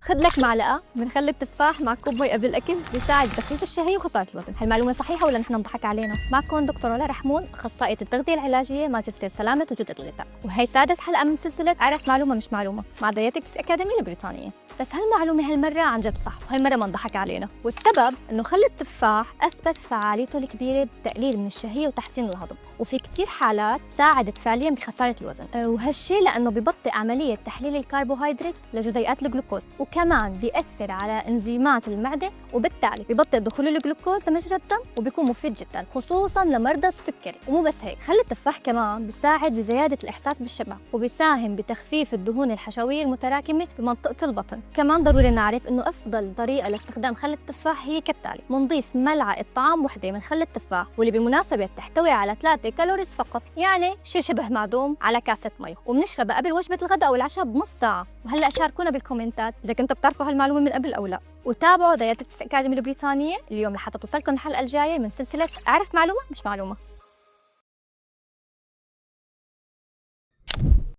خذ لك معلقه من خل التفاح مع كوب مي قبل الاكل، بيساعد بتخفيف الشهية وخسارة الوزن. هالمعلومه صحيحه ولا نحن نضحك علينا؟ معكم دكتورة علا رحمون، اخصائية التغذية العلاجيه، ماجستير سلامه وجوده الغذاء، وهي سادس حلقة من سلسلة عرف معلومة مش معلومة مع Dietetics Academy البريطانيه. بس هالمعلومه هالمرة عن جد صح، وهالمرة ما انضحك علينا، والسبب انه خل التفاح اثبت فعاليته الكبيرة بتقليل من الشهية وتحسين الهضم، وفي كتير حالات ساعدت فعليا بخسارة الوزن. وهالشيء لانه ببطئ عملية تحليل الكربوهيدرات لجزيئات الجلوكوز، وكمان بيأثر على انزيمات المعدة، وبالتالي ببطئ دخول الجلوكوز لمجرى الدم، وبيكون مفيد جدا خصوصا لمرضى السكري. ومو بس هيك، خل التفاح كمان بيساعد بزيادة الاحساس بالشبع، وبيساهم بتخفيف الدهون الحشويه المتراكمة بمنطقة البطن. كمان ضروري نعرف انه افضل طريقه لاستخدام خل التفاح هي كالتالي: منضيف ملعقة طعام وحده من خل التفاح، واللي بالمناسبة بتحتوي على 3 calories فقط، يعني شيء شبه معدوم، على كاسه مي، وبنشربها قبل وجبة الغداء او العشاء بنص ساعة. وهلا شاركونا بالكومنتات اذا كنتوا بتعرفوا هالمعلومه من قبل او لا، وتابعوا Dietetics Academy البريطانية اليوم لحتى توصلكم الحلقة الجاية من سلسلة اعرف معلومة مش معلومه.